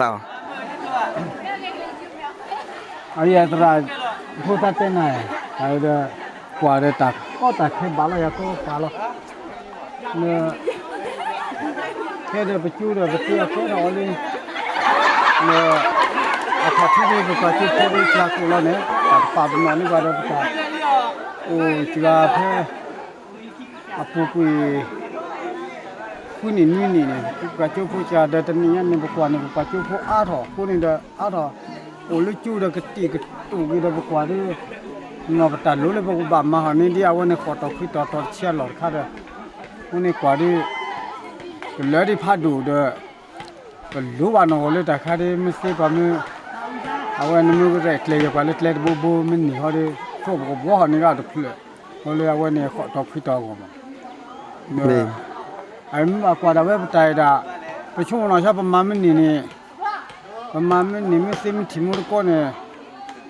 သး အယသရၣ် ဖိသၣ်တဲနၤ ဒီး ကွၢ်ဒီးတၢ်ကီတၢ်ခဲဘၣ်လီၤ ယၤကိးပာ်လီၤ ခဲဒီးပကၠိဒီးပတဲအကဲထီၣ်အီၤလံ လၢ အခီၣ်ထံးဒ်ပပှၤကၠိဖိဒ်ကၠါကိၣ်လီၤန့ၣ် တၢ်တပာ်ပနီၣ်န့ၢ်ဘၣ်ဒီးပတၢ် အိၣ်စှၤဖဲ အပူၤကွံာ် ဃုနံၣ်နွံနံၣ်န့ၣ် ပှၤကၠိဖိစှၤဒီးတနံၣ်ညါန့ၣ် ပကွၢ်န့ၣ် ပပှၤကၠိဖိအါထီၣ် အဃိန့ၣ်ဒီးအါထီၣ် အိၣ်လၢကၠိဒီးကတံာ်ကတူာ်က့ၤဒီးပကွၢ်ဒီး နီၢ်ပတၢ်လိၤလၢပကဘၣ်မၤဟီၣ်န့ၣ် ဒ်အဝဲန့ၣ်ဃီၣ်တီၢ်ခွံတီၢ်တီၢ်တဆံအလီၢ်တခါဒီး အဃိန့ၣ်ကွၢ်ဒီး ကလၢဒံးဖးဒိၣ်ဒီး ပလိၣ်ဘၣ်နီၢ်ဂီၤလၢတၢ်ခါဒ်မ့ၢ်သ့ပှၤမ့ၢ် အဝဲန့ၣ်မ့ၢ်ကရဲၣ်ကျဲၤယဲၢ်ပှၤလၢကျဲတဘိဘိ မ့ၢ်န့ၢ်ဟီဒီး ဆိပကဘှီဟီၣ်န့ၢ်ဒၣ်တဖျၢၣ် ဃိလၢအဝဲန့ၣ်ဃီၣ်တီၢ်ခွံတီၢ်အဂီၢ်မး အမ့ၢ်ဘၣ်ကွၢ်ဒၣ်ဝဲပတၢ်အံၤဒၣ် ပဆိကမိၣ်နီၢ်ဆါပမၤမ့ၢ်န့ၢ်န့ၣ် ပမၤမ့ၢ်န့ၢ်မ့ၢ်သ့မ့ၢ်ထံၣ်မူတကိးန့ၣ်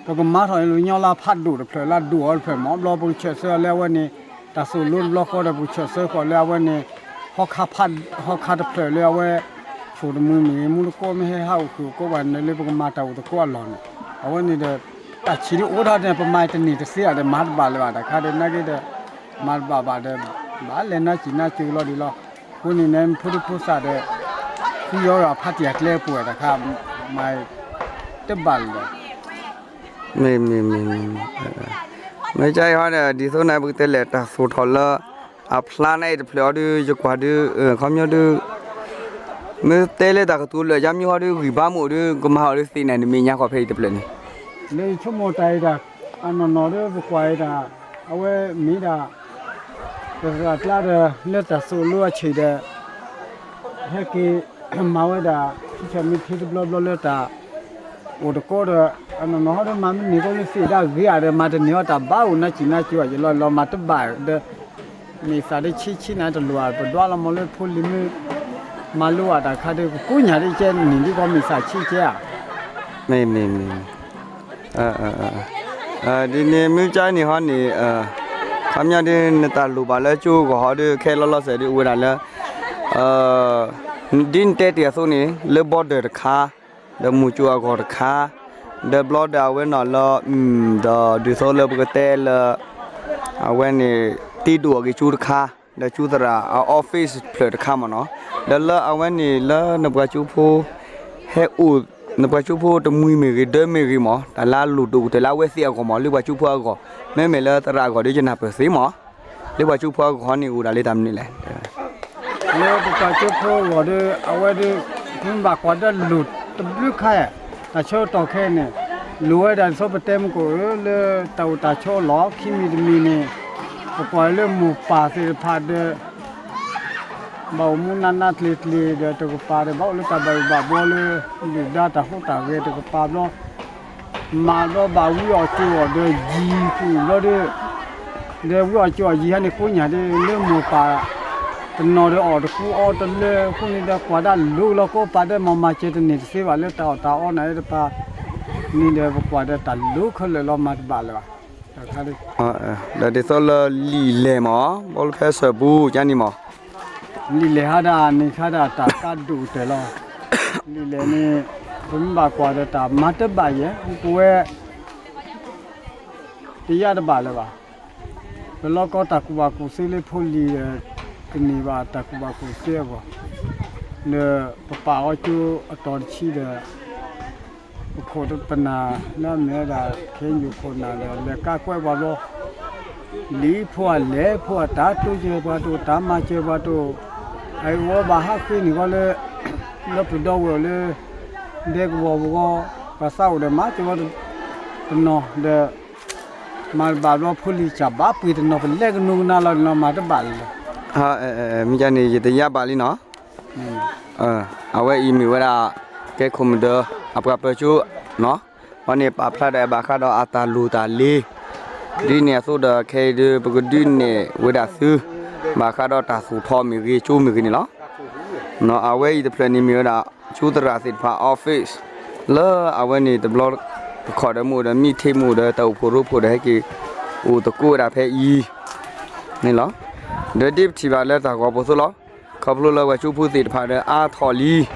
ပကမၤထီၣ်လၢညီလါဖးဒိၣ်တဖျၢၣ်လၢဒိၣ်အီၤတဖျၢၣ်မး ဘျီပကဆၢၣ်ဆၢလၢအဝဲန့ၣ် တၢ်သိၣ်လိတဘျီဃီဒီး ပကဆၢၣ်ဆၢဃီၤလၢအဝဲန့ၣ် ဟီခါတဖျၢၣ်လၢအဝဲ ဆိၣ်တမှံၤမ့ၢ်ဂ့ၤ မူတကိးမ့ၢ်ဟဲဟးအိၣ်ဃုာ်ကိးပှၤန့ၣ်လၢပကမၤတၢ်အိၣ်သကိးအလီၢ်န့ၣ် အဝဲန့ၣ်ဒီး တၢ်ဆံးဒ်အိၣ်ထီၣ်န့ၣ် ပမၤတန့ၢ်တသ့ဧါဒီး မၤတဘၣ်လၢၤဘၣ်တၢ်ခါဒီး နာ်က့ဒီး မၤတဘၣ်ဘၣ်ဒီး ဘၣ်လဲၤနါစံၣ်နါစၢၤလီၤဒံးလီၤ. အဃိန့ၣ်န့ၣ် ဖိဒံဖိသၣ်ဒီး ဃုယီၤဂၤဖးတံၢ်အကျဲပူၤတၢ်ခါ မၤတဘၣ်လၢၤဘၣ် မ့ၢ် မ့ၢ် မ့ၢ် မ့ၢ်ကါအံၤဟီဒီး ဒ်သိးန့ၣ် ပကတဲလဲၣ် တၢ်သိၣ်ထီၣ်လၢ အဖျါန့ၣ်အံၤတဖျၢၣ်အီၤဒီး ယကွၢ်ဒီး ခီပညီဒီး မ့ၢ်တဲလၢတၢ်ကတိၤလၢာ်ယါမ့ၢ်ဟီဒီး ဂံၢ်ဘါမ့ၢ်အိၣ်ဒီး ကမၤဟီၣ်ဒီးသ့ၣ်န့ၣ် နမ့ၢ်ညါခီဖဲအံၤတဖျၢၣ်န့ၣ် လၢယဆိကမိၣ်တၢ်အံၤဒၣ် အနီၢ်နီၢ်ဒီးပကွၢ်အံၤဒၣ် အဝဲမ့ၢ်ဒၣ် ပသရၣ်ကျါဒီး လၢတၢ်သိၣ်လိအဆံးဒီး ဟဲက့ၤ မၤဝဲဒၣ် ထံဆၢမ့ၢ်ထံတဘျီဘျီလၢတၢ် အိၣ်တကိးဒီး အနီၢ်နီၢ်ဟီဒီးမၤမ့ၢ်န့ၢ်ကီလၢသ့ၣ်ဒၣ်ဂ့ၤဧါဒီး မၤတန့ၢ်အီၤတၢ်ဘၣ်အိၣ်နါစံၣ်နါစၢၤအီၤယလီၤလီၤမၤတဘၣ်ဒီး မ့ၢ်သးဒီးဆံးဆံးန့ၣ်တလိၣ်ဧါ ပဒွးလီၤမ့ၢ်လၢဖိလံၤမ့ၢ် မၤလိအတၢ်ခါဒီး ကကိးညၣ်ဒ်ကဲနံၣ်ဒ်ကီမ့ၢ်သးဆံးကဲဧါ မ့ၢ် မ့ၢ် မ့ၢ် ဒ်န့ၣ်မ့ၢ်ကါန့ၣ်ဟီန့ၣ် ခီပညီဒ်နတၢ်လိၣ်ဘၣ်လၢကၠိဂီၢ်ဟီဒီး ခဲလီၤလီၤစဲၤဒ်အိၣ်ဝဲဒၣ်လၢ ဒ်နတဲတ့ၢ်အသိးန့ၣ် လၢ border တခါ ဒီးမူကၠိအဂီၢ်တခါ ဒီးဘျီဒီးအဝဲနီၢ်လၢ ဒီးဒ်သိးလၢပကတဲလၢ အဝဲန့ၣ် တ့ဒိၣ်အဂ့ၢ်ကၠိတခါ ဒီးကၠိသရၣ်အ office တဖျၢၣ်တခါမ့ၢ်နီၤ ဒီးလၢအဝဲန့ၣ်လၢနပှၤကၠိဖိ ဟဲအိၣ် နပှၤကၠိဖိတမှံၤမ့ၢ်ဂ့ၤ ဒၢမ့ၢ်ဂ့ၤမ့ၢ် တၢ်လၢအလိၣ်ဒိၣ်ကတၢၢ်လၢအဝဲသ့ၣ်အဂီၢ်မ့ၢ် လၢပှၤကၠိဖိအဂီၢ် မ့မ့ၢ်လၢသရၣ်အဂီၢ်ဒီးယနၢ်ပၢၢ်သ့မ့ၢ် လၢပှၤကၠိဖိအဂီၢ်န့ၣ်အိၣ်ဒၣ်လၢတၢ်မနုၤလဲၣ် လၢပပှၤကၠိဖိအဂီၢ်ဒီး အဝဲဒီး ပမ့ၢ်ဘၣ်ကွၢ်ဒီးလိၣ်တဘျုးခါ တၢ်ဆၢကတီၢ်ခဲအံၤန့ၣ် လိၣ်ဝဲဒၣ်ဒ်သိးပတဲမုၢ်ကအိၣ်လၢတၢ်အိၣ်တၢ်ဆိးအလီၢ် ခံမံၤတမံၤန့ၣ် ပကွၢ်လၢမိၢ်ပၢ်သ့ၣ်တဖၣ်ဒီး ဘၣ်အိၣ်မူနးနးကျံၤကျံၤဒီးတကပၤဒီး ဘၣ်အိၣ်လၢတၢ်ဘၣ်ယိၣ်ဘၣ်ဘှီလၢ ဒုၣ်ဒါတၢ်ဟူးတၢ်ဂဲၤတကပၤဘျီ မၤဘျီဘၣ်ဝံအီၣ်ကၠိအီၣ်ဒီးယံၤဃုာ်ဘျီဒီး ဒီးဝံအီၣ်ကၠိအီၣ်ယံၤဟဲန့ၣ်ကိးညၣ်ဒီး လၢမိၢ်ပၢ်တနီၤဒီးအီၣ်တကူအီတလၢ အဃိန့ၣ်ဒီးကွၢ်ဒၣ်လိၣ်လီၤကိးပၤဒီး မၤမၤစၢၤတန့ၢ်တသ့ဘၣ်လၢတၢ်အီၣ်တၢ်အီနၤသ့ၣ်တဖၣ်န့ၣ်ဒီး ပကွၢ်ဒီးတၢ်လိၣ်ခဲလၢာ်လီၤ မၤတဘၣ်လၢၤဘၣ် ဒီးဒ်သိးလၢလံာ်လဲၢ်မး ဘီလၢဖဲစၢၢ်ပူၤကါန့ၣ်မး လံာ်လဲၢ်ဟးဒၣ်န့ၣ်ခါဒၣ်တၢ်ကါဒိၣ်ကတၢၢ်လီၤ. လံာ်လဲၢ်န့ၣ် ပမ့ၢ်ဘၣ်ကွၢ်ဒီးတၢ်မၤတဘၣ်ယဲၢ် ပဝဲ တယၢ်တဘၣ်လၢၤဘၣ်. ပလီၢ်ကီတၢ်ကူၣ်ဘၣ်ကူၣ်သ့လၢဖိလံၤဒီး ကန့ၢ်ဘၣ်တၢ်ကူၣ်ဘၣ်ကူၣ်သ့အဂီၢ် ဒီးပပာ်အီၤကၠိအတီၤတဆံဒီး ပခိၣ်ပနၢ်လၢအမ့ၢ်ဝဲဒၣ် ခဲအံၤယိၤခိၣ်နၢ်ဒီး လဲၤကါကွဲးပှၤဘျီ လံာ်ဖိအလဲၤဖိအတၢ်တိစၢၤပှၤတအိၣ် တၢ်မၤစၢၤပှၤတအိၣ် အအံၤဝဲဘၣ်ဟးဃ့န့ၢ်ဃီလၢ လၢပျၢၤဒီဝဲၢ်လၢ ဒဲကဝီၤပဂီၢ် ပှၤသးအိၣ်ဒီးမၤစၢၤဝဲတနီၤဒီး မၤတဘၣ်ဘျီဖိလံၤစၢ်ဘၣ်ပှ့ၤတနီၤ ပလဲၤကနိးကနၣ်လီၤန့ၣ်လီၤ မၤတဘၣ်လၢၤလီၤ. မ့ၢ်ကန့ၣ် ယတယါဘၣ်လံနီၤ. အဝဲအံၤမ့ၢ်ဝဲဒၣ် ကဲခိၣ်မုၢ်ဒၢ အပှၤပၢၤကၠိနီၤ အဝဲန့ၣ်ပာ်ဖျါဒီးဘၣ်ဃးဒီးအတၢ်လိၣ်တၢ်လ့ ဒ်န့ၣ်အသိးဒီး ခဲအံၤဒုး ပကဒုးနဲၣ်ဝဲဒၣ်သု ဘၣ်ဃးဒီးတၢ်သူၣ်ထီၣ်မ့ၢ်ဂ့ၤ ကၠိမ့ၢ်ဂ့ၤန့ၣ်လီၤ. အဝဲအံၤတဖျၢၣ်န့ၣ်မ့ၢ်ဝဲဒၣ် ကၠိသရၣ်သ့ၣ်တဖၣ် office လၢအဝဲန့ၣ်တဘျီ တခီၣ်ဒီးမ့ၢ်အိၣ်ဒီး မံၣ်ထ့မ့ၢ်အိၣ်ဒီးတၢ်အိၣ်ဖှိၣ်ရိဖှိၣ်ဒီးဟဲက့ၤ အိၣ်သကိးဝဲဒၣ်ဖဲအံၤန့ၣ်လီၤ. ဒီးဒ်ပထံၣ်ဘၣ်လၢတၢ်ဂီၤပူၤအသိးလီၤ. ခီဖျိလၢပှၤကၠိဖိသ့ၣ်တဖၣ်ဒီးအါထီၣ်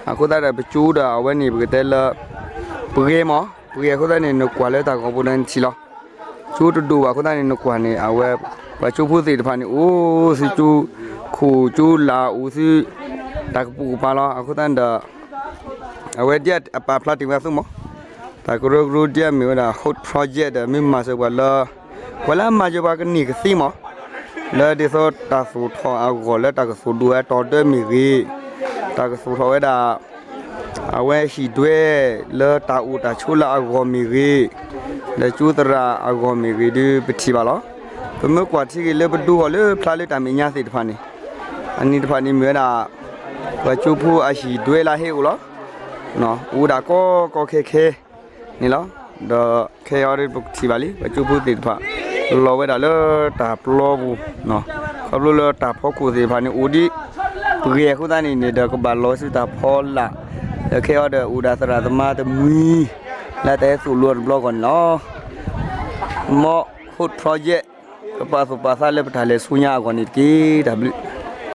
လံ အဃိသတးဒီး ပကၠိဒီးအဝဲန့ၣ် ပကတဲလၢ ပှဲၤမး, ပှဲၤအဃိသတးန့ၣ် နကွၢ်လၢတၢ်ဂီၤပူၤဒီးနထံၣ်လီၤ. ကၠိတဒိၣ်ဘၣ်အဃိသတးန့ၣ် နကွၢ်န့ၣ် အဝဲ ပှၤကၠိဖိသ့ၣ်တဖၣ်န့ၣ် အိၣ်ဆူကၠိခိၣ်ကၠိလာ် အိၣ်ဆူ တၢ်ကပိာ်ကပၤလီၤ. အဃိသတးဒီး အဝဲဒ်အပာ်ဖျါတ့ၢ်ဝဲအသိးမး, တၢ်ကရၢကရိဒ်အမ့ၢ်ဝဲဒၣ် Hope Project ဒီး မ့ၢ်မၤစၢၤပှၤလၢ ပှၤလၢအမၤစၢၤပှၤကန့ၢ်ကသ့မး, လၢဒ်သိးတၢ်သူၣ်ထီၣ်အဂီၢ် လၢတၢ်ကသူၣ်ဒိၣ်ဝဲတီၤဒၢမ့ၢ်ဂ့ၤ, တၢ်ကသူၣ်ထီၣ်ဝဲဒၣ် အဝဲဟံၣ်ဒွဲ လၢတၢ်အိၣ်တၢ်ဆိးလၢအဂီၢ်မ့ၢ်ဂ့ၤ, ဒီးကၠိသရၣ်အဂီၢ်မ့ၢ်ဂ့ၤဒီး ပထံၣ်ဘၣ်လီၤ. ပမ့ၢ်ကွၢ်ထံဂ့ၤလၢပဒိဂီၢ်လၢဖျါလၢတၢ်မဲာ်ညါသ့ၣ်တဖၣ်န့ၣ်, အနံၤတဖၣ်န့ၣ်မ့ၢ်ဝဲဒၣ် ပှၤကၠိဖိအဟံၣ်ဒွဲလၢဟဲအိၣ်လီၤ. အိၣ်ဝဲဒၣ်ကီကီခဲခဲန့ၣ်လီၤ. ဒီးခဲအံၤဒီးပကထံၣ်ဘၣ်လံ ပှၤကၠိဖိသ့ၣ်တဖၣ် လီၤဝဲဒၣ်လၢတၢ်ပျီပူၤ, ခီဖျိလၢတၢ်ဖီခိၣ်သ့ၣ်တဖၣ်န့ၣ် အိၣ်ဒံးပှဲၤအဃိသတးန့ၣ်န့ၣ်ဒီး ကဘၣ်လီၤဆူတၢ်ဖီလာ်, ဒီးခဲအံၤဒီးအိၣ်ဒၣ်သရၣ်သမါတမှံၤ လၢတၢ်ဟဲသိၣ်လိအီၤတဘျီအဂီၢ်န့ၣ်လီၤ. မ် Hope Project ကပာ်သူၣ်ပာ်သးလၢပတၢ်လဲၤဆူညါအဂီၢ်န့ၣ်တက့ၢ်. တၢ်ဘျုး